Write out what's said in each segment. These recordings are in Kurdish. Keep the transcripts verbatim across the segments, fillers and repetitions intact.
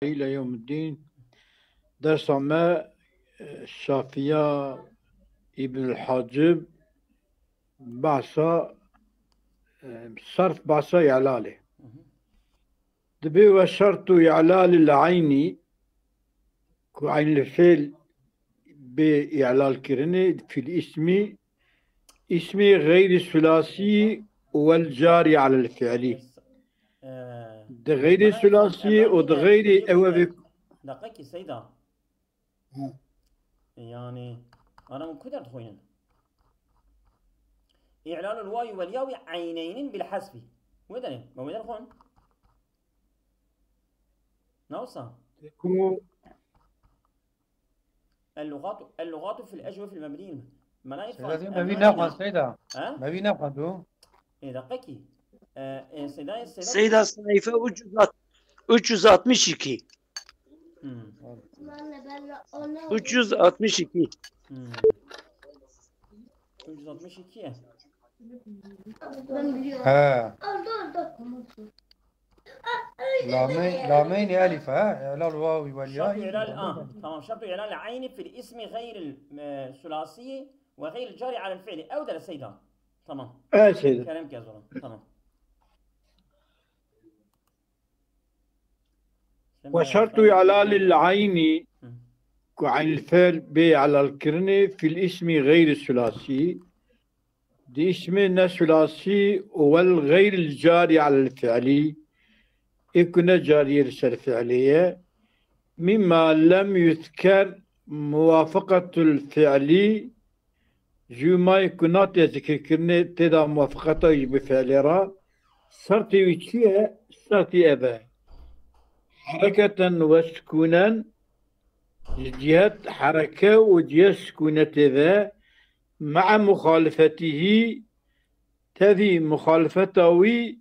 ila yewmiddin. Dersa me, e, Şafiya Îbnul Hacib behsa, e, serf behsa îlalê. Hı hı. Dibê we şertu îlalil eynî, ku eynil fêl bê îlal kirinê, fil îsmî, îsmî xeyrî sulasî wel carî alel fi'lî. Ee, Di xeyrî sulasî û di xeyrî ewe vê. Deqekî Seyda. Hı. Yani, ana min ku derdixwînin? Îlalul wawî wel yawî eyneynin bil hasfi. Wê derê, me wê derxwin. Nawsa. Ku El-lugatu, el-lugatu fil ecwefil mebniyin. Manayê Seyda, me vî nexwend, Seyda. Ha? Me vî nexwend û. Ê, deqekî. E, e, Seyda, Seyda. Seyda Seyfe üç yüz altmış, üç yüz altmış iki. Hmm. üç yüz altmış iki. Hmm. üç yüz altmış iki. He. Lameyn, lameyn elif, ha? Elal vavi vel ya. Şertu ilal, ah, tamam. Şertu ilal ayni fil ismi gayril, e, sulasi ve gayril cari alel fi'li. Ew dere Seyda. Tamam. Evet Seyda. Kerem ke zoran. Tamam. Ve şertu ilalil ayni, ku aynil fi'l bê ilal kirinê, fil ismi gayri sulasi, di ismê ne sulasî û wel xeyril carî alel fi'lî, ê ku ne cariyê li ser fi'lê ye, mimma lem yuzker muwafaqatul fi'lî, ji mayê ku nate zikirkirinê tê de muwafaqeta wî ji bi fi'lê re, şertê wî çi ye? Şertê ev e. Hereketen we sukûnen, ji cihet hereke û cihet sukûnetê ve, me'a muxalifetihî, tevî muxalifeta wî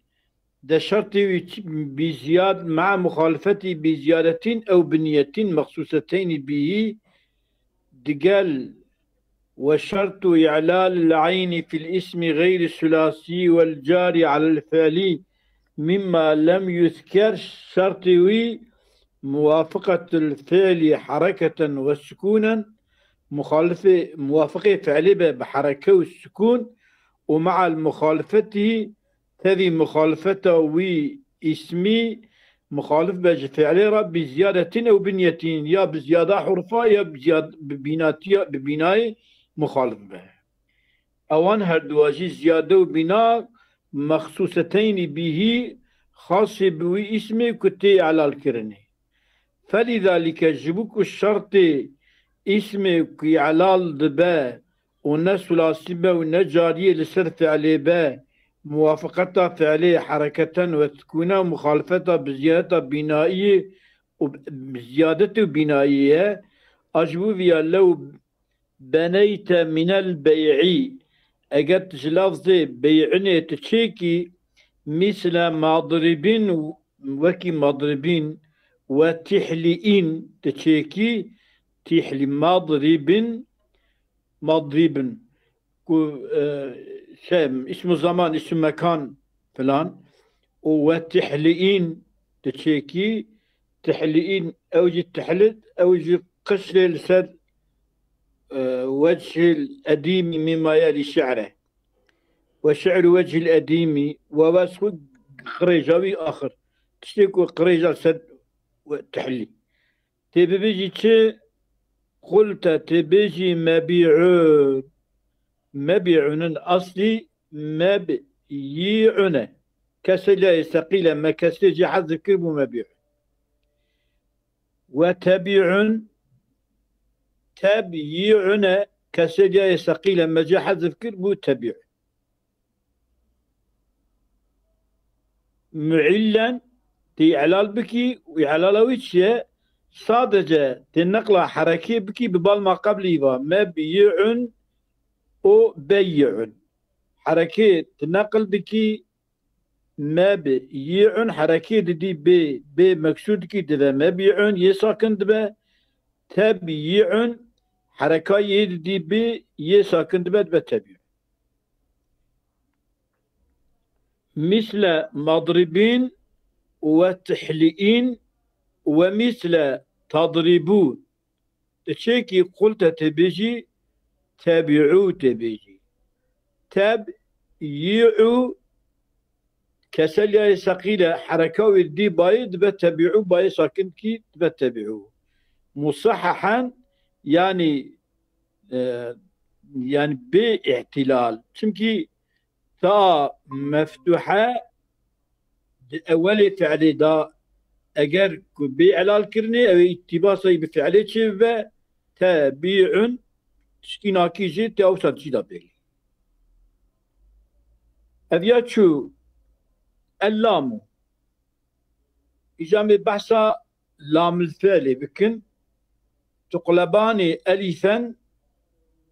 de şertê wî çi, bi ziyad, me'a muxalifetî bi ziyadetin ew bi niyetin mexsuseteynî bihî, digel we şertu i'lalil ayni fil ismi gayri sulasi wel cari alel fi'li mimma lem yuzker, şertê wî muwafaqatul fi'li hereketen ve sukûnen, muxalifê, muwafaqê fi'lê be bi hereke û sukûn, û me'al muxalifetî, tevî muxalifeta wî îsmî muxalif be ji fi'lê re bi ziyadetin ew bi niyetin, ya bi ziyada hurfa ya bi ziyad-, bi bînatiya, bi bînayê muxalif be. Ewan herduwa jî ziyade û bîna mexsuseteynî bihî xasê bi wî îsmê ku tê elal kirinê. Felîzalîke ji bo ku şertê îsmê ku elal dibe û ne sulasî be û ne cariyê li ser fi'lê be, muwafaqeta fi'lê hereketen ve sukûne û muxalifeta bi ziyadeta bînayiyê û bi ziyadetê û bînayiyê ye, a ji bo viya lew beneyte minel bey'î, eger tu ji lafzê bey'inê tu çêkî, mîsle madribin, wekî madribin, we tihli'in tu çêkî, tihli madribin, madribin, ku, e, şey, ismu zaman, ismu mekan filan, û we tihli'in tu çêkî, tihli'in, ew jî tihlit, ew jî qişrê li ser, e, wechil edîmî mîma ye lî şi're. We şi'ru wechil edîmî, we wes xwe qirêja wî axir. Tiştê ku qirêja ser we tihlî. Tê bibêjî çi? Qulte, tê bêjî mebî'un. Mebî'unin aslî mebî'une. Kesrê leyê seqîle me kesrê jî hezf kir bû mebî'un. We tebî'un, tebî'une, kesrê leyê seqîle me jî hezf kir bû tebî'un. Mu'illen, tê î'lal bikî, û î'lala wî çi ye? Sadece tê neqla herekê bikî bi bal ma qeblî va, mebyi'un û beyyi'un. Herekê tu neqil dikî, mebyi'un, herekê didî bê, bê meksûr dikî dibe mebyi'un, yê sakin dibe, tebyi'un, hereka yê didî bê, yê sakin dibe, dibe tebyi'un. Misle madribin ve tihli'in ومثل تضربون. Ti çêkî qulte tê bêjî, tebi'û tê bêjî. Teb, yi'û, keseliyayê seqîle hereka wê dî bayê dibe tebi'û, bayê sakin kî dibe tebi'û. Musahahen, yanî, e, yanî bê îhtîlal. Çimkî ta meftuhe di ewelê fiilê de eger ku bê elal kirinê, ew ê îtîbasa bi fiilê çê bibe, tebi'un, tiştînakî jî tê awsa çî de pêlî. Ev ya çû, ellamu. Îca em ê behsa lamil fiilê bikin. Tuqlebanê elîfen,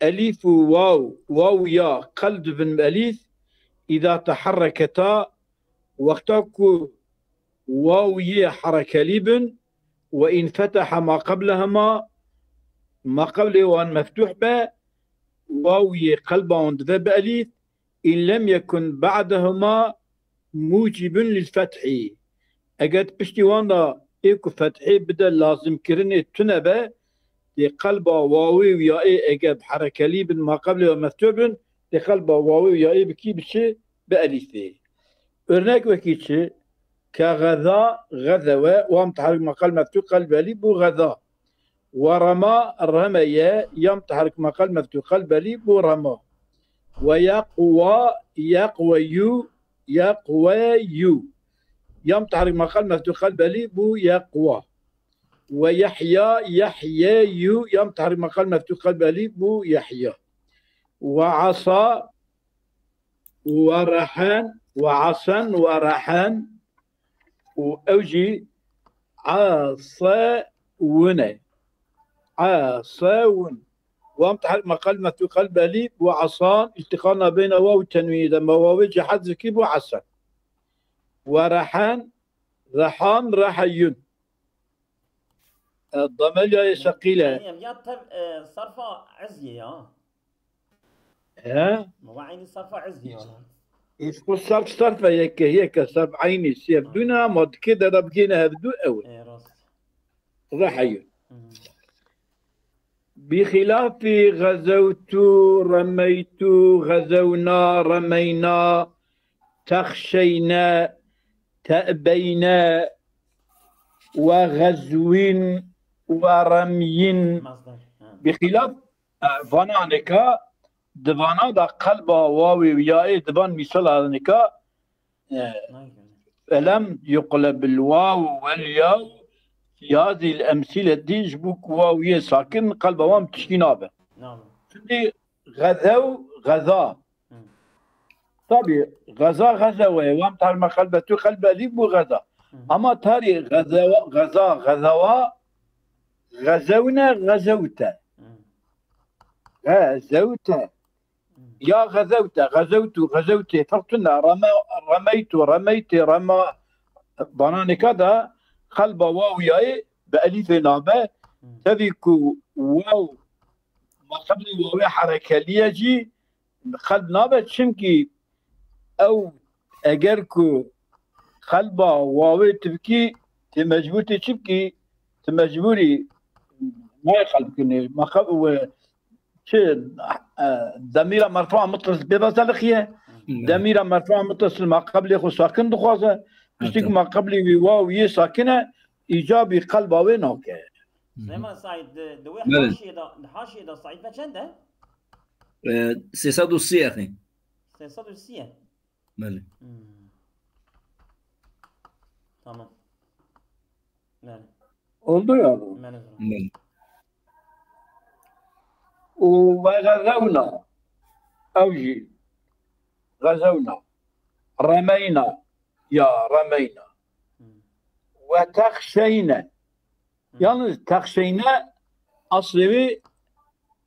elîf û waw, waw û ya qelb dibin bi elîf, îza teherreketa, wexta ku waw û yê herekelî bin, we înfeteha ma qeblehuma, ma qeblê wan meftuh be, waw û yê qelba wan dibe bi elîf, in lem yekun ba'dehuma mucibun lil fethî. Eger piştî wan de ê ku fethê bide lazimkirinê tune be, dê qelba wawê û yaê eger bi herekelî bin, ma qeblê ve meftuh bin, dê qelba wawê û yaê bikî biçi bi elîfê. Örnek wekî çi? Ke xeza, xezewe, wa mutahrik ma qelb meftuh qelb elîf bû xeza. Ve rema, remeye, ya mutahrik ma qelb meftuh qelb elîf bû rema. Ve yeqwa, yeqweyu, yeqweyu. Ya mutahrik ma qelb meftuh qelb elîf bû yeqwa. Ve yehya, yehyeyu, ya mutahrik ma qelb meftuh qelb elîf bû yehya. Ve asa, ve rehen, ve asen, ve rehen. Û ew jî esewin e. Esewin. Wa mutahrik ma qelb meftuh qelb elîf, ve asan, îltîqa nabeyna waw û tenwînê de, ma wawê jî hezf kî bû esen. Ve rehen, rehan, reheyun. E, damelyayê seqîl e. Meryem, ya tev, e, serfa eziyê ya. He? Ma wa eynî serfa eziyê ya. Îşku serf, serf e, yeke, yeke, serf eynî, siyef dû ne, ama dikê de de bigêne hevdû ew e. E, rast. Reheyun. Hı. Bixilafî xezewtu, remeytu, xezewna, remeyna, texşeyne, te'beyne, ve xezwin, ve remyin. Masdar. Ha. Bixilaf, e, vana neka, di vana da qelba wawê û yaê di van mîsala neka, e, felem yuqlebil waw vel yaw fi hazihil emsile dî ji bo ku waw yê sakin qelba wan tişkî nabe. Nabe. Şimdi xezew, xeza. Hı. Tabii, xeza, xezewe, wan tarma qelbetu qelbe lî bû xeza. Hı. Ama tarî xezewa, xeza, xezewa, xezewne, xezewte. Hı. Xezewte. Hı. Ya xezewte, xezewtu, xezewtê, ferq tune, reme-, remeytu, remeytê, rema, bananêka da qelba waw yayê bi elîfê nabe, Hı. tevî ku waw ma qeblî wawê herekeliye jî qelb nabe, çimkî ew eger ku qelba wawê tu bikî, tê mecbûr tê çi bikî? Tu mecbûrî nayê qelb kirinê. Ma qe-, we, çi, e, demîra merfua muttasil pê ve zelixiye. Hı. Demîra merfua muttasil ma qeblê xwe sakin dixwaze. Piştî ku Evet. ma qeblê wî waw yê sakin e, îcabî qelba wê nake. Hı hı. Süleyman Said, di, di wê Belê. haşiyê de, di haşiyê de saife çend e? E, sê sed û sî axî. Sê sed û sî e? Belê. Hmm. Tamam. Belê. Oldu ya bu. Belê, tamam. Belê. Û ve xezewna. Ew jî. Xezewna. Remeyna. Ya remeyna. Hmm. Ve texşeyne. Hı. Yalnız texşeyne aslê wê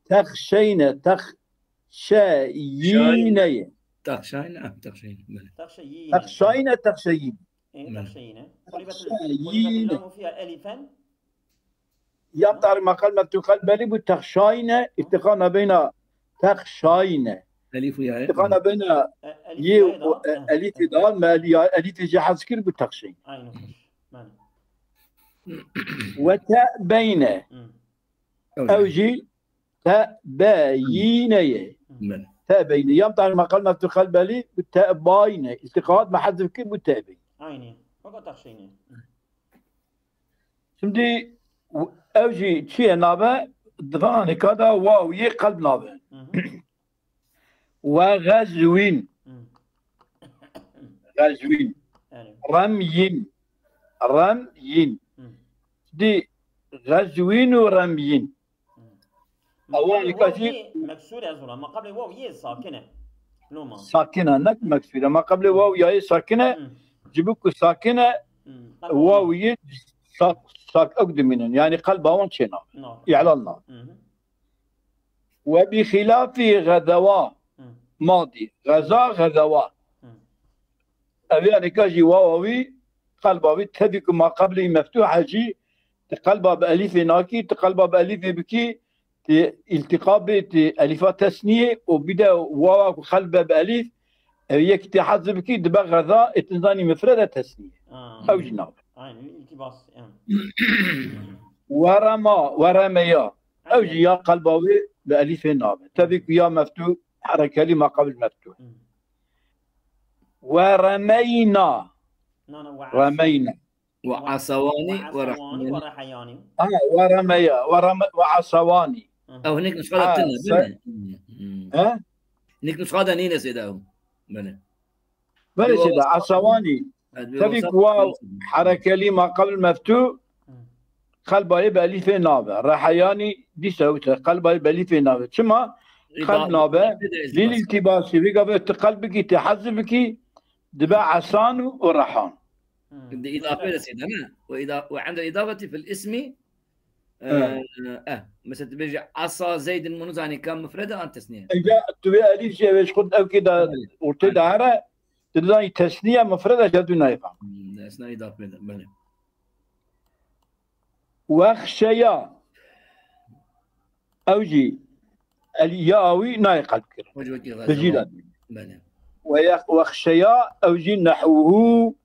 texşeyne, texşeyîne ye. Texşeyne, ah, texşeyne, belê. Texşeyîne. Texşayne, texşeyîne. E, Belê. texşeyîne. Qulibetil, Texşeyîne. qulibetil lamu fiha elifen. Yam tarî maqal meftuh qal belî bu texşayne, irtiqana beyna texşayne. Elif û ya. İrtiqana beyna E, elif ye ya da, û, e, ha, elif ha. da, me eli ya, elif jî hezkir bu texşeyne. Aynen. Belê. Ve te beyne. Hmm. Ew jî te beyîne ye. Hmm. Te beyîne. Yam tanî maqal meftu xel belî, te bayîne. İstiqaat me hezif kir bu te beyîne. Aynı. Fakat taşıyne. Şimdi ew jî çi ye nabe? Di van anêka de waw yê qelb nabe. Hı hı. Ve gazwin. Hı. Gazwin. Yani. Remyin. Remyin. Hı. Di gazwin û remyin. Hı. Ewan Maqablê ka waw jî yê meksûr e zora. Maqablê waw yê sakin e. Loma. Sakin e, nek meksûr e. Maqablê waw ya yê sakin e. Hı. Cibu ku sakin e, Hı. Waw yê sak, sak ew dimînin. Yani qelba wan çêna. Na. İ'lal na. Hı hı. Ve bi xilafî xezewa. Hı. Madî. Xeza, xezewa. Hı. Ev yani ka jî wawa wî, qelba wî, tevî ku ma qeblî meftuh e jî, ti qelba bi elîfê nakî, ti qelba bi elîfê bikî, ti îltîqa bê, ti elîfa tesniyê û bide wawa ku qelbe bi elîf, ev yekî ti hezf bikî, dibe xeza, ê ti zanî mifred e tesniyê. Ha. Ew jî nabe. Aynen, iltibas, yani. Werema, weremeya. Ew jî ya qelba wê bi elîfê nabe. Tevî ku ya meftu herekelî ma qebil meftu. Hmm. We remeyna. Na, na, we Remeyna. Ve asawani ve asawani ve reheyani. Ha, we remeya, we reme-, we asawani. Hı hı. Ew hinek nusxa da tune, se- değil mi? Hı. He? Hinek nusxa da nîne seyda ew. Belê. Belê seyda, asawani. Tevî ku waw herekelî ma qebil meftu, Hı. Qelbayê bi elîfê nabe. Reheyanî dîsa wite, qelbayê bi elîfê nabe. Çima? Qelb nabe. Lîl îltîbasî. Vî gavê tu qelb bikî, tu hezf bikî, dibe esan û, û rehan. Hı. Di îdafe de seyda ne? Ve îda-, ve indel îdafeti fil ismi, e, e, mesela tu bêjî asa Zeydin, min nizanî ka mufrede an tesniye. Ega tu vê elîf jê vê ji xwe ew kê de ortê de here, tu dizanî tesniye mufrede jê dû nayê fam. Hmm, esna îdafe de, belê. Wexşeya. Ew jî el ya wî nayê qelb kirin. Bi jî de. Belê. We yex-, wexşeya, ew jî nehwuhu,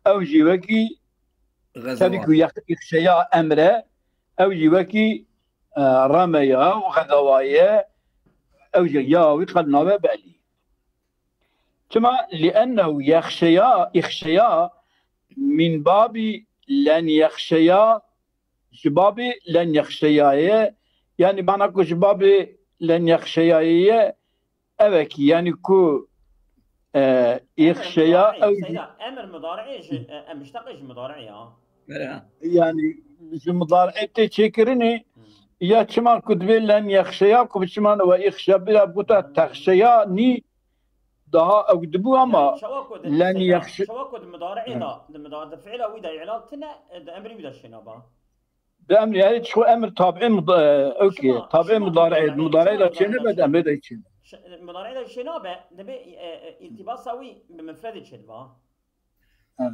ew jî wekî, tevî ku yex-, ixşeya emre, ew jî wekî, e, remeya û xezewaye, ew jî ya wî qelb nabe belî. Çima? Li'ennehu yexşeya, ixşeya, min babî len yexşeya, ji babê len yexşeya ye. Yani mana ku ji babê len yexşeya ye, evekî, yani ku, e, ixşeya ew jî. Seyda, emir mudari'ê ji, e, em muşteqê ji mudari'ê ya. Yani ji mudari'ê tê çêkirinê, ya çima ku dibê len yexşeya, ku bi çima ne we ixşeya, bira bûta texşeya nî, daha ew dibû ama len yexşe. Çawa ku di mudari'ê de, di mudari-, di fi'la wî de î'lal tine, di emrî wî de şêna ba. Di emrî, yani çi xwe emr tabi'ê mud-, e, ew ki, tabi'ê mudari'ê, mudari'ê de çêne be, di emrê de çêne. Mudari'ê de çêna be, dibê, e, e, îltibasa wî bi mufredê çêdiba. Ha.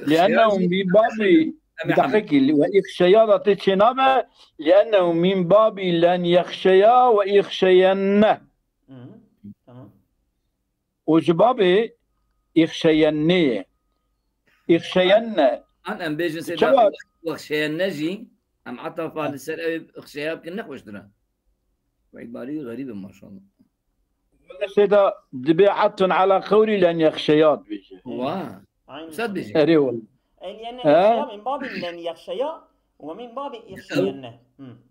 Li'ennehu min babî, bir dakika, ve ixşeya da tê çênabe, li'ennehu min babî len yexşeya ve ixşeyenne. Hı hı. Tamam. Û ji babê ixşeyennê ye. Ixşeyenne. An em bêjin seyda wexşeyenne jî, em atafa li ser ew ixşeya bikin ne xweştir e. Wî barî xerîb e maşallah. Wele seyda dibê etfun ala qewlî len yexşeya dibêje. Wa. Wisa dibêje. Erê wele. Ey, li'enne ixşeya min babî len yexşeya ve min babî ixşeyenne.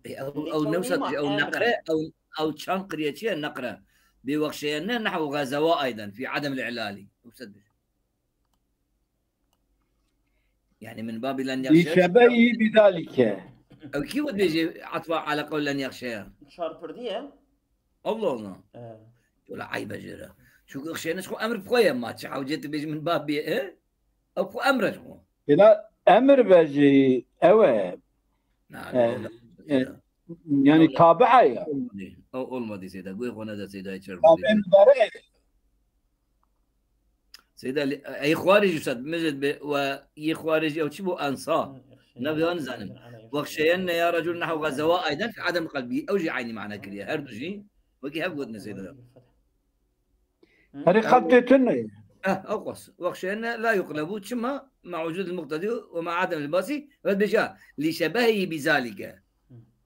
Ew, ew ne wisa dibêje, ew neqre, ew, ew çand qiriye çi ye neqre. Bê wexşeyenne nehwu xezewa ayden fî edem î'lalî. Wisa dibêje. Yani min babî len yexşeya. Bi şebehî bi zalike. Ew kî wî dibêje etfa ala qewlî len yexşeya? Çarpirdi ye. Allah Allah. He. Wala eyb e jê re. Çünkü ixşeyenne ji xwe emr bi xwe ye ma çi hewce tu bêjî min babî ye, e? Ew xwe emr e ji xwe. Êna emr be jî ew e. Na, e, ew ne, e, yani tabi'a ye. Olmadı. O olmadı seyda. Guhê xwe nede seyda, hiç olmadı. Tabi'ê mudari'ê. Seyda, ey xwarij usad mizid be ve yê xwarij ew çi bu ensa. Hı, ne vê nizanim. Wexşeyenne ya recul nehw xezewa ayden fi adem qelbî. Ew jî aynî mana kiriye. Her du jî wekî hev gotine seyda. Herî xetê tune. Eh, ew qas. Wexşeyinne la yuqlebu. Çima? Ma ucud el muqtedi ve ma adem el basi. Ve dibêje, li şebehî bi zalike.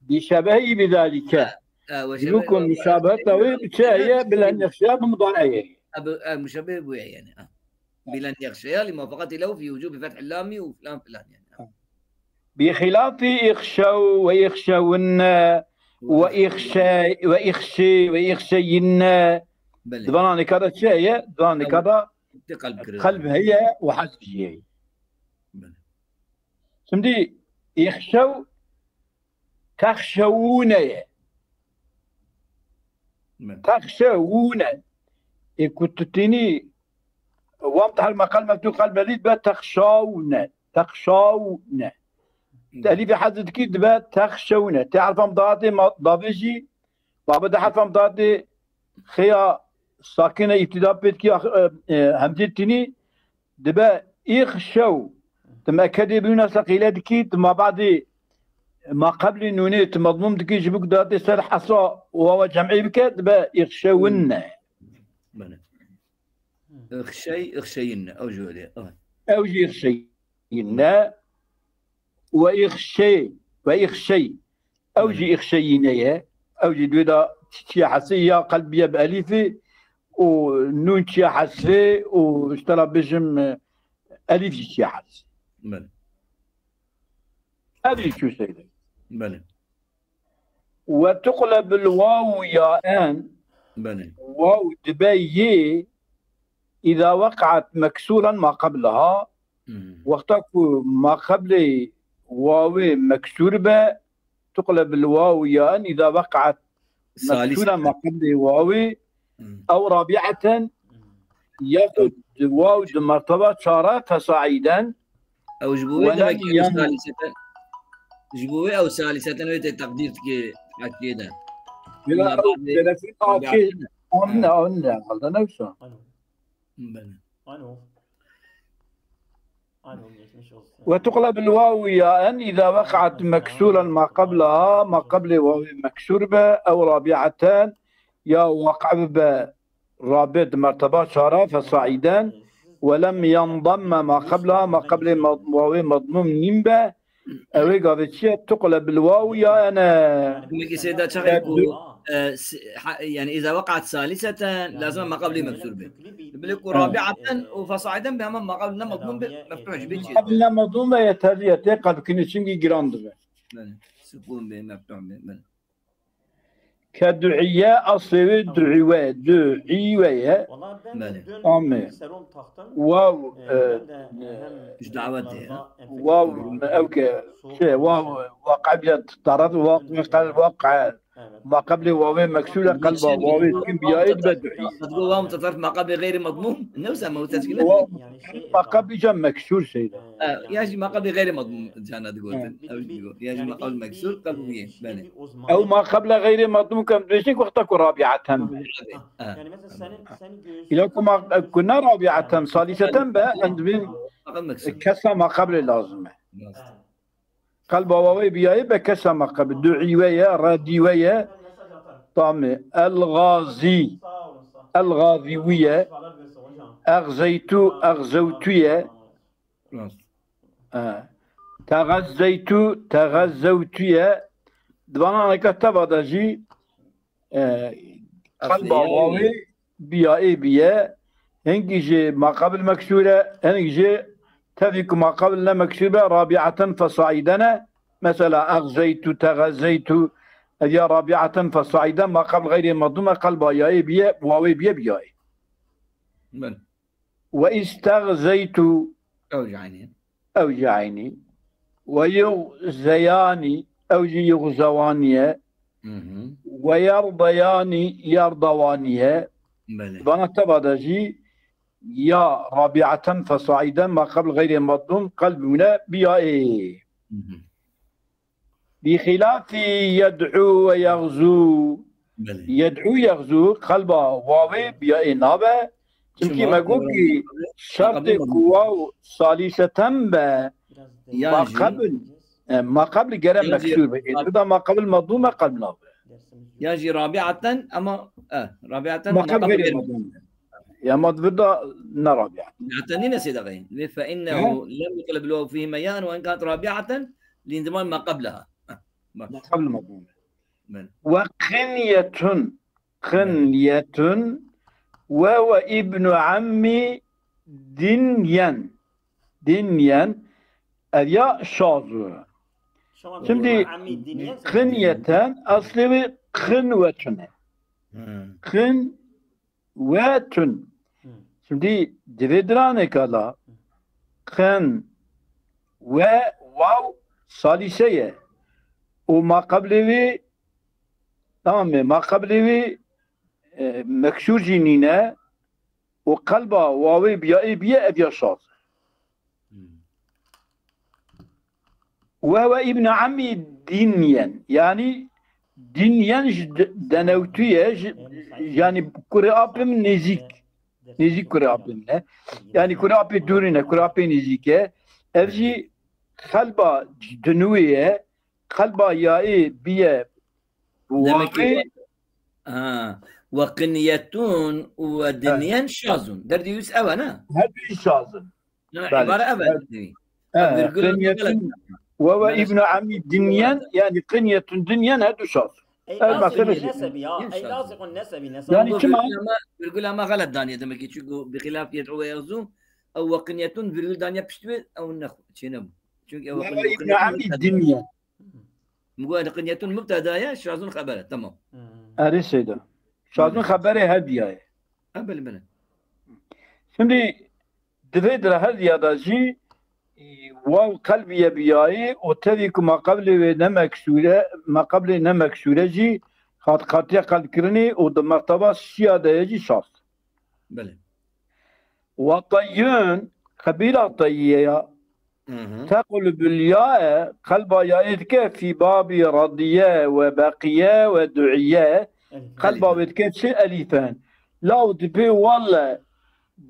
Bi şebehî bi zalike. Eh, ve Ji bo ku muşabeheta wê bi çi heye, bi len yexşeya bi mudare heye. Eh, bi, eh, muşabeh bûye yani. Eh. Bi len yexşeya, li muvafaqetî lehu fî wucûbi fethil lami û filan filan yani. Eh. Bi xilafî îxşew ve îxşewinne ve îxşe-, ve îxşê ve îxşeyinne. Belê. Di vana nîka de çi heye? Di vana nîka de Tê qelb kirin. Qelb heye û hezf jî heye. Belê. Şimdi îxşew texşewûne ye. Belê. Texşewûne. Ê ku tu tînî wam tahir meqal meftû qelb elî be texşawne. Texşawne. Te elîfê hezf dikî dibe texşewne. Tê herfa mudariatê ma-, davê jî, babet de herfa mudariatê xêya sakine îbtîda pê dikî, ax-, e, e, hemzê tînî dibe îxşew. Ti mekedê bîna seqîle dikî, ti mabadê maqeblê nûnê ti mezmûm dikî, ji bo ku datê ser hesa wawa cem'ê bike, dibe îxşewinne. Belê. Îxşey, îxşeyinne. Ew jî were. Ay. Ew jî îxşeyinne. Ve îxşê, ve îxşey. Ew jî îxşeyîne ye. Ew jî duyê da çiye hesê ya qelb biye bi elîfê û nûn çiye hesê û ji te re bijim, e, elîf jî çiye hesê. Belê. Ev jî çû seyde. Belê. Ve tuqlebul wawu ya en. Belê. Waw dibe yê îza weqat meksûren ma qebleha. Hmm. Wexta ku ma qeblê wawê meksûr be, tuqlebul wawu ya en îza weqat meksûren ma qeblê wawê. Hmm. Ew rabi'eten, yaxud waw di merteba çara fesaîden. Ew ji bo wê demek ew saliseten, ji bo wê ew saliseten wê tê teqdîr dike hakiyê de. Bila ew telefon akê. Anne, anne, halda newsa. Alo. Alo. Alo, geçmiş olsun. Ve tuqlebul wawu ya en îza weqat meksûren ma qebleha, ma qeblê wawê meksûr be, ew rabi'eten, ya waqe be rabe di merteba çara fesaîden, ve lem yendemme ma qebleha, ma qeblê wawê mezmûm nîn be, ew ê gavê çi ye? Tuqlebul wawu ya en. Demekî seyda çaxê ku, e, s-, ha, yani îza weqat saliseten lazim e ma qeblê meksûr be. Bilê ku rabi'eten û fesaîden be hema ma qebl ne mezmûm be, meftuh jî be çi? Ma qebl ne mezmûm be yeterli ye, tê qelb kirinê çimkî giran dibe. Belê. Sukûn be, meftuh be. Belê. Ke du'iye, aslê wê du'iwe, du'iwe ye. Belê. Amê. Waw, e, ji dawetê ye. Waw, ew ke, şey, waw, wa qebliye taraf, wa, wa qe-, wa qe-, ma qeblê wawê meksûr e, qelba wawê dikin biyayê dibe du'iye. Qed got waw mutetarif ma qeblê xeyrê mezmûm, ne wisa me wisa çi ne? Waw, ma qeblî ca meksûr seyda. E, ya jî ma qeblê xeyrê mezmûm cana digotin. Ew jî digot. Ya jî ma qebl meksûr, qelb bûye. Belê. Ew ma qebla xeyrê mezmûm kem dibêjin wexta ku rabi'eten be. Ha. Îla ku ma, ku ne rabi'eten, saliseten be, em dibên kesra ma qeblê lazim e. Qelba wawê biyayê be kesra ma qeblê. Du'iwe ye, rediwe ye. Tamê. El-Gazi. El-Gaziwiye. Exzeytu, exzewtuye. Rast. E, Tegazzeytu, tegazzewtuye. Di vana aneka teva de jî, e, qelba wawê biyayê biye. Hingî jî ma qebil meksûr e, hingî jî tevî ku ma qebil ne meksûr be, rabi'eten fesaîden e. Mesela exzeytu, tegazzeytu, ev ya rabi'eten fesaîden ma qebil xeyrê mezmûm e, qelba yayê biye, wawê biye biyayê. Belê. Ve istexzeytu. Ew jî eynî. Ew jî eynî. Ve yuxzeyanî. Ew jî yuxzewanî ye. Hı hı. Ve yerdeyani, yerdewaniye. Belê. Vana teva de jî ya rabi'eten fesaîden ma qebl xeyrê mezmûm qelb bûne biyayê. Hı hı. Bi xilafî yed'u ve yexzu. Belê. Yed'u yexzu qelba wawê biyayê nabe. Çimkî me got kî şertê ku waw saliseten be, ma qebl, e, ma qebl gere meksûr be. Ê, da ma qebl mezmûm e, qelb nabe. Ya jî rabi'eten ama, e, rabi'eten ma qebl gere mezmûm be. Ya ma di vir de ne Rabi'eten. Hatta nîne sê daxeyî. Ve fe innehu lem yutleb el-waw fihi meyyan ve in kanat rabi'eten li indimaj ma qableha. Bak. Ma qabl ma qabl. Ben. Ve qinyetun. Qinyetun. Ve ve ibnu ammi dinyen. Dinyen. Ev ya şaz o. Şimdi qinyeten aslê wê qinwetun e. Hmm. Qin wetun. Hmm. Şimdi divê diraneka la qin we waw salîse ye. Û ma qeblê wê tamam e, ma qeblê wê e, meksûr jî nîne û qelba wawê biyayê biye ev ya şaz. Ve ve ibn ammi dinyen. Yani dinyen ji de- denewtû ye, ji- yani kurê apê min nêzîk. Nêzîk kurê apê min e. Yani kurê apê dûrî ne, kurê apê nêzîk e. Ev jî qelba dinû ye. Qelba yayê biye Demek ki wavê Ha. Ve qinyetun ve dinyen şazun. Derdî wîs ev e ne? Her du şazin. Yani Belê. Îbare ev e. Evet. Derdî. He, Virgül qinyetun ve ve ibnu ammi dinyen, yani qinyetun dinyen her du şaz. Ey Evet, lazım mesela- nesebi ya. Ey İnşallah. Lazım nesebi nesebi. Yani Bu kim virgül ama, virgül ama galet daniye demek ki. Çünkü bi xilaf yed'u ve yagzu, ew ve qinyetun virgül daniye pişt wê, ew ne, çêne bu. Çünkü ew Ve ve ibnu ammi dinyen. Mugo qinyetun mübteda ye, şazun xeber e. Tamam. Erê seyda. Şazin xeberê her diyaye. Ha, belê, belê. Şimdi divê dire her diya da jî e, waw qelbiye biyayê û tevî ku ma qeblê wê ne meksûre, ma qeblê ne meksûre jî hat qatiye qelbkirinê û di merteba siya de ye jî şaz. Belê. Wa tayyun, qebîla tayyiye ya. Hı hı. Teqlubul yae, qelba yayê dike fî babî radiye ve beqiye ve duiye. Qelba wê dike çi elîfen. Law dibê walle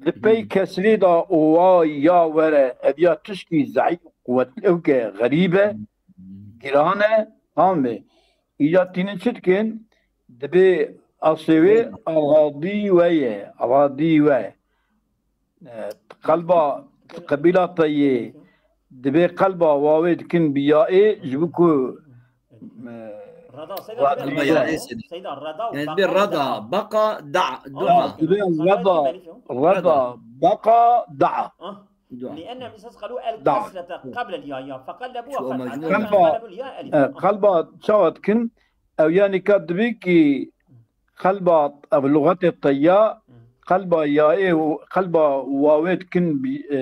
di pey kesrê de û wa ya were, ev ya tişkî zeîf, quwet ewke, xerîb e, giran e, tamam e. Îca tînin çi dikin? Dibê asê wê radî we ye, radî we. E, qelba qebîla te yê, dibê qelba wawê dikin bi yaê, ji bo ku, e, Rada, Seyda, Rada, Seyda, ya, Seyda, Rada, Yani Baqa, bir rada, Da'a. Baqa, Da'a, Aa, Dua. Dibê rada, rada, baqa, da'a. Ah, Dua. لأن الإنسان قالوا Da'a. الكسرة قبل الياء، يا، فقلبوها شو فتحة، مجنون. Qelba, فقلبوا الياء ألف. e, qelba çawa dikin? Ew yani ka dibê ki qelba, ev luxetê teyya, qelba yaê û qelba wawê dikin bi, e,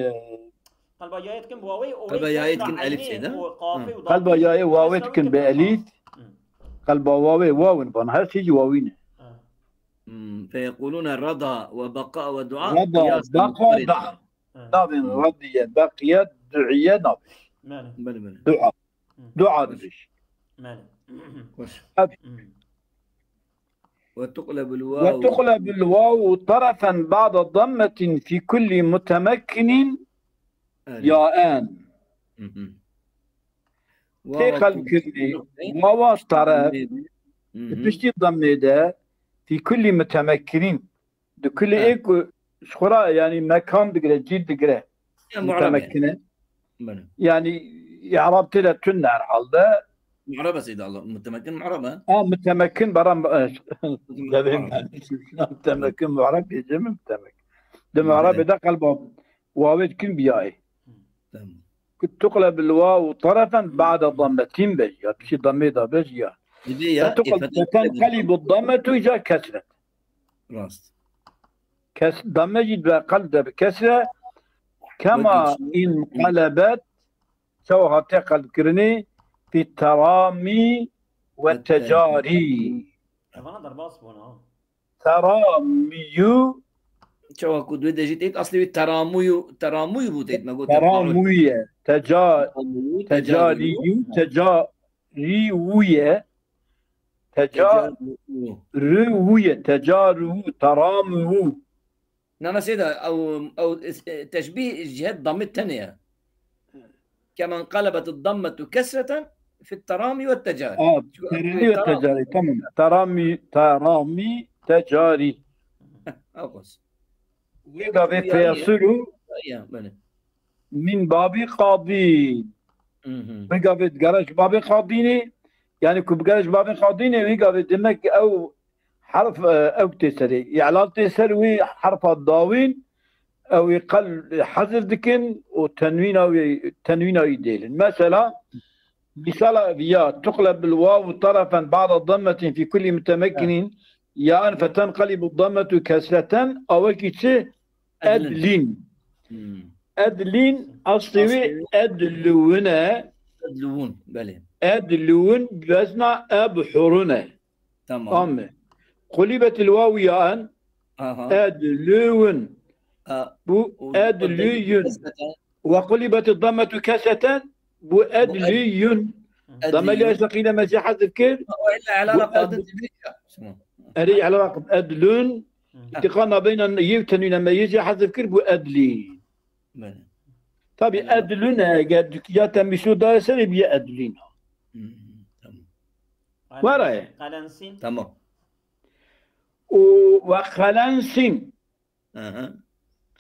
قلبا يا يتكن بواوي، قلبا يا يتكن ألف سيدا. وقافي وضاد. qelba yaê wawê dikin bi elîf, qelba wawê wawin van, her şey wawî ne. Hmm, فيقولون رضا وبقاء ودعاء Rada, قياس baqa, مضطرد. da'a. Navên radiye, beqiye, duiye navê. ماله. Belê, belê. Dua. مم. Dua dibiş. ماله. Hadi. مم. وتقلب Ve الواو. tuqlebul wawu terefen ba'de dammetin fi kulli mutemekkinin Evet. yaen. Hı hı. Tê qelb kirinê. Wawa ji taref. Hı Di hı. piştî dammê de fi kulli mutemekkinin. Di kulli Evet. ê ku ji xwe re, yani mekan digire, cîl digire. Ya mu'rebe. Mutemekkine. Belê. Yani i'rab tê de tune herhalde. Mu'rebe Seyda Allah. Mutemekkin mu'rebe. A mutemekkin beram, e, Mutemekkin mutemekkin mu'rab diyeceğim mutemek. Di Belê. mu'rabê de qelba wawê dikin biyayê. Tamam. Ku tuqlebul wawu terefen ba'de dammetin be ya. Piştî dammê de be ya. Dibê ya Fetuqleb, ifade fetenqelibu dammetu îca kesret. Rast. Kes, damme jî dibe qelb de bi kesre. Kema Wekî çi? inqelebet, çawa hatiye qelbkirinê, fi terami ve Ve te- tecari. Evana derbas bûn ha. Teramiyu. Çawa ku duyê de jî têt, aslê wî teramuyu, teramuyu bû têt, me got Teramuye. Teca, Teramuyu, tecariyu, tecariwuye. Teca, Tecaruyu. ruwuye, tecaruwu, teramuwu. Nana Seyda, ew, ew, e, teşbîh ji het damê tenê ye. Kema inqelebet dammetu kesreten fi terami ve tecari. Aa, Çünkü terami ve teram- tecari, tamam. Terami, terami, tecari. Ew qas. Wê gavê feyasulu min babî qadîn. Wê gavê digere ji babê qadînê, yani ku bigere ji babê qadînê, wê gavê demek ew herf, e, ew tê serê. Î'lal tê ser wî herfa dawîn, ew ê qel hezf dikin û tenwîna wî, tenwîna wî dêlin. Mesela, Misala ya, tuqleb bil waw tarafan ba'da dammetin fi kulli mutemekkinin, ya en fetenqalibu dammetu kesreten, a wekî çi? Edlin. Edlin, aslê wî edluwin e. Edluwun, belê. Edluwun, bi wezna ebhurune. Tamam. Tamam mı? Qulibetil waw ya en, edluwun. Bu edluyun. Ve qulibetil dammetu kesreten, bu edliyun. Damme ya sekîne me jê hezf kir. Erê, î'lal edlun. Îtiqana beyne yew tenwîne me yê jê hezf kir, bu edlî. Tabi edlun e, eger ya te mîsû dayê serê, biye edlîn. Were. Qelensîn. Tamam. Û ve qelensîn.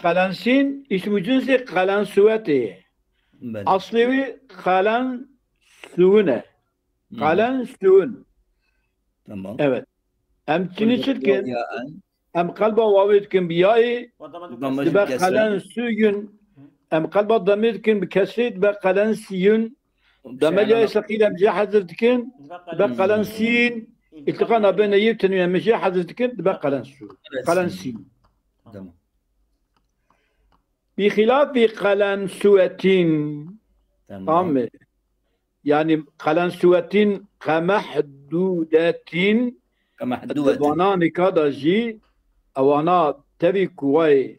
Qelensîn, îsmû cinsê qelensuwetê ye. Aslê wî qelensuwin e. Qelensuwin. Tamam. Evet. Em çinî çi dikin? Em qelba wawê dikin bi yayê, dibe qelensuyun. Em qelba demê dikin bi kesrê, dibe qelensiyun. Demê ya sekîn em jê hezf dikin, dibe qelensîn. Îltiqa nabeyne yew tenwîn em jê hezf dikin, dibe qelensû. Qelensîn. Tamam. Bi xilafî qelensuwetin. Tamam. Tamam mı? Yani qelensuwetin qemehdudetin. Qemehdudetin. Di vana nika da jî ewana tevî ku wayê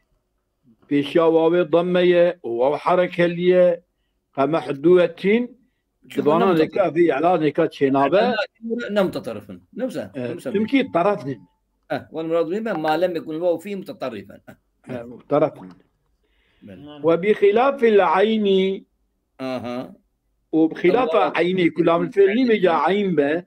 pêşiya wawê damme ye û waw herekeliye. Qemehduwetin. Di vana neka vê î'la neka çênabe. Ne mutetarifin. Ne wisa. Çimkî taraf nîn. Eh, wal murad bî me ma lem yekun waw fî mutetarifan. Eh. Taraf nîn. Ve bi xilafil ayni. Aha. Û bi xilafa eynî ku lamil fiil nîmêca eyn be.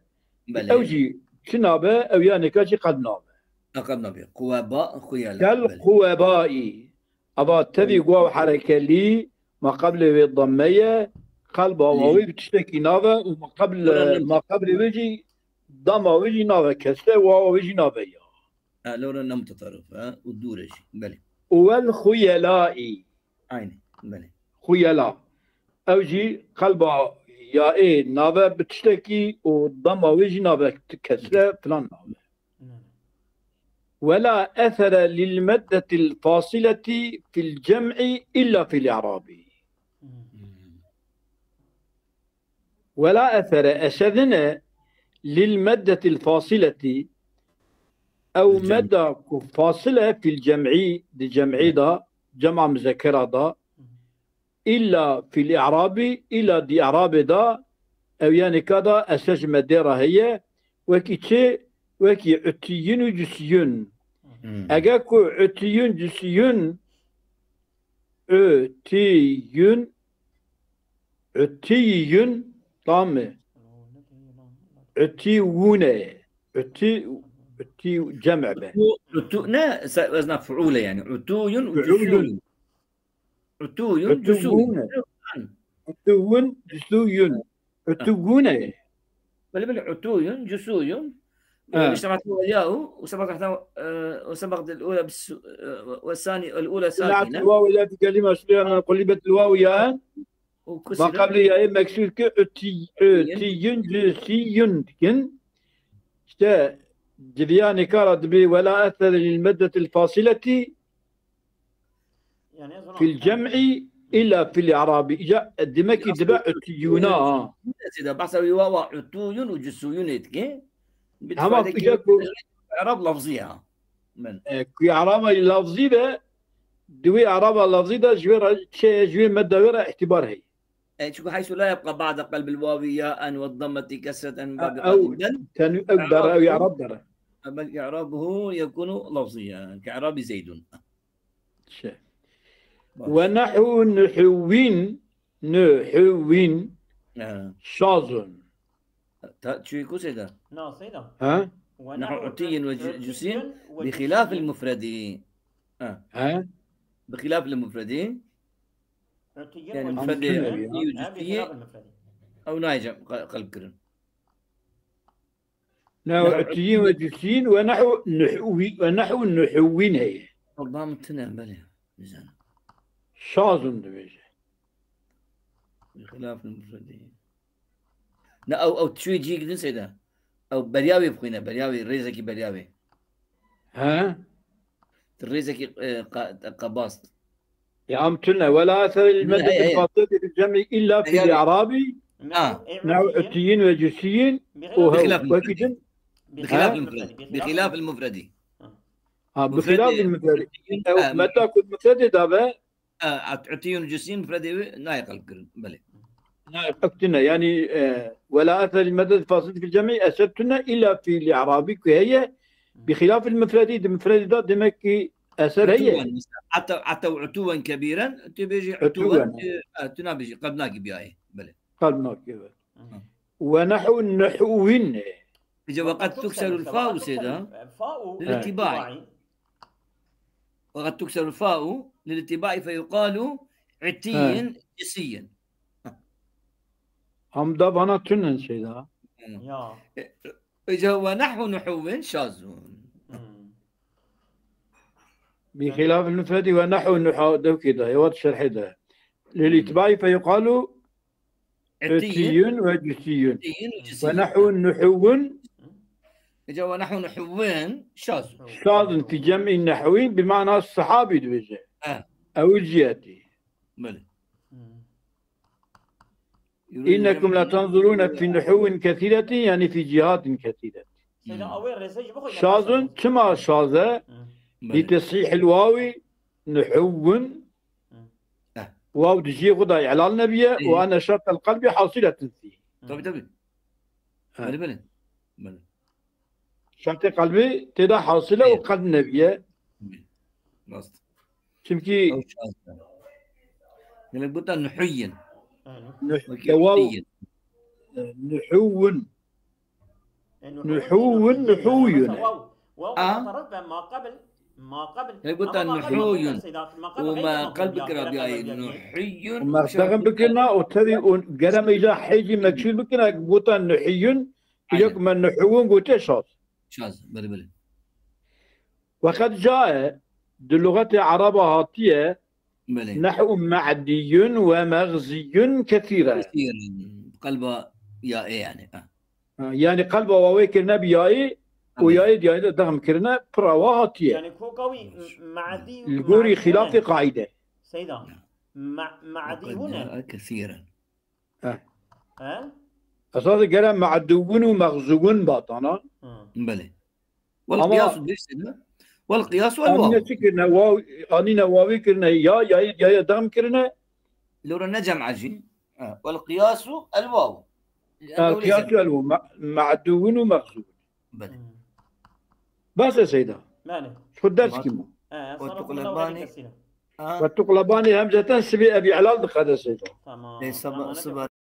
Belê. Ew jî çi nabe? Ew ya neka jî qed nabe. Qed nabe. Quweba, xuyela. Kel quwebaî. Ava tevî waw herekelî, ma qeblê wê damme ye, qelba wawî bi tiştekî nave û ma qebl, ma qeblê wê jî dama wê jî nave kesre, wawa wê jî nave ya. E, lora ne mutetarif e û dûr e jî. Belê. Û wel xuyelaî. Aynî. Belê. Xuyela. Ew jî qelba ya ê nave bi tiştekî û dama wê jî nave kesre filan nave. Wela esere lil meddetil fasileti fil cem'i illa fil i'rabi. Wela esere, eser nine lil meddetil fasileti, ew medda ku fasile fil cem'i, di cem'i da, cem'a muzekera da, illa fil i'rabi, illa di i'rabê da, ew yanî ka da eser ji meddê re heye, wekî çi? Wekî utiyun û cusiyun. Eger ku utiyun, cusiyun, utiyun, utiyun, tamam mı? Utiyune. Uti, uti cem'e be. Utu, utu, ne? Se-, wezna fuule yani. Utuyun, fuulun. Cusuyun. Utuyun, cusuyun. Utuyun, cusuyun. Utuyune. Belê, belê, utuyun, cusuyun. Ha. اجتمعت الواو والياء وسبق تحتها، آه، وسبقت الأولى بالس-، آه، والثاني، الأولى ساكنة. الواو التي كلمة أصلية قلبت الواو ياء. وكسرت. ما قبل ياء مكسور كي أتي، أتيون، جسيون كن. İşte, civiyani kara dibi ولا أثر للمدة الفاصلة في الجمع إلا في الإعراب. Ya, demek ki dibe utiyuna. Zêde behsa wî wawa utuyun û cusuyun êdike. Tamam, ya ku i'rab lafzî ya. E, ku i'raba lafzî be, di wî i'raba lafzî de ji wê re çi, ji wê medda wê re îtîbar heye. E, çünkü حيث لا يبقى بعد قلب الواو ياء والضمة كسرة من باب قلب. Ew tenwîn, ew dere, ew i'rab dere. بل إعرابه يكون لفظيا كإعراب زيد. Şey. Baş. Ve nehwu nuhwin, nuhwin şazun. Ta, çuy ku seyda? Na, seyda. Ha? Ve nehwu utiyin ve cusiyun bi xilafil mufredi. He? Bi xilaf li mufredî. Yani mufredê, ha, bi xilaf li mufredî. Ew nayê qelb kirin. Ne, utiyîn ve cusiyîn ve nehw nuhwî-, ve nehw nuhwîn heye. Bab tune, belê. Nizanim. Şazun dibêje. Bi xilaf mufredî. Ne, ew, ew çûyê cihê din seyda. Ew beriya wê bixwîne, beriya wê, rêzekî beriya wê. He? Ti rêzekî, e, qa-, qebast. Ya em tune, wela eser il meded il fasıl fil cem'i illa fil i'rabi, ha, ne'u utiyyin ve cüsiyyin, û hew wekî din. Bi xilaf il mufredi. Bi xilaf il mufredi. Ha, bi xilaf il mufredi. Ew medda ku mufredi da be, e, utiyyin cüsiyyin mufredê wê nayê qelb kirin. Belê. Nayê qelb tune. Yani, e, wela eser il meded fasıl fil cem'i eser tune illa fil i'rabi ku heye, bi xilaf il mufredi, di mufredi da demek ki eser heye. Utuwen, mesela, ata, ata utuwen kebiren, tu bêjî utuwen, utuwen, e, e, tu nabêjî, qelb nakî biyayê. Belê. Qelb nakî, evet. Hı. Ve nehwu nuhwin. Îca ve qed tukseru l-fa'u seyda. Fa'u. Lil ittiba'i. Ve qed tukseru l-fa'u lil ittiba'i fe yuqalu itiyyin, cisiyyun. Hem da bana tunen seyda. Hı. Ya. E, îca ve nehwu nuhwin şazun. Hı. Bi xilaf il mufredi ve nehwu nuha dewkî da, yevat şerhê de. Lil ittiba'i fe yuqalu itiyyin ve cisiyyun. Itiyyin ve cisiyyun. Ve nehwu nuhwin. Îca ve nehwu nuhwin şaz. Şazun fi cem'i nehwi bi mana sahabi dibêje. He. Ew ciheti. Belê. İnnekum la tanzuruna fi nuhwin kesiretin, yani fi cihatin kesiretin. Şazun, çima şaz e? Li tesihil wawi nuhwin. Waw di cihê xwe de îlal nebiye û ene şertel qelbî hasiletin fî. Tabii, tabii. He. Belê, belê. Belê. Şertê qelbî tê de hasil e û qelb nebiye. Rast. Çimkî ew şaz e. Gelek gota nuhiyyin. Nuh-, wekî ya waw, nuhiyyin. E, nuhwin. Nuhwin, nuhwiyun. Waw, waw, a? Waw, ma qabl, ma qabl. Hê gota nuhwiyun. Û me qelb bikira biyayê nuhiyun. Û me zexm bikirina û tevî û gere me îca hê jî mekşûf bikirina, gota nuhiyun. Îca ku me nuhwin gotiye şaz. Şaz, belê, belê. Weqet cae, di luxetê ereba hatiye, belê, nehwu me'diyun ve mexziyun kesîre. Kesîren. Qelba ya ê yani, ha. Ha, yani qelba wawê kirine bi yayê û yayê diyayê de dexm kirine, pira wa hatiye. Yani koka wî me'dî. Li gorî xilafê qaîde. Seyda. Me'dî hûn e. Kesîren. He. He? Esasê gere me'dûwin û mexzûwin batana. Hı. Belê. Wal qiyasu diştine. Wal qiyasu el waw. Anîne çi kirine? Waw, anîne wawî kirine. Ya, ya, ya, ya dam kirine. Lora ne cem'a jî. Ha, wal qiyasu el waw. El qiyasu el waw. Me-, me'dûwin û mexzûwin. Belê. Hı. Bas e seyda. Belê. Şu ders kim? He, ve tuqlebani. Ve tuqlebani hemzeten sibê ebi elal diqede seyda. Tamam. Ê, seba, tamam, seba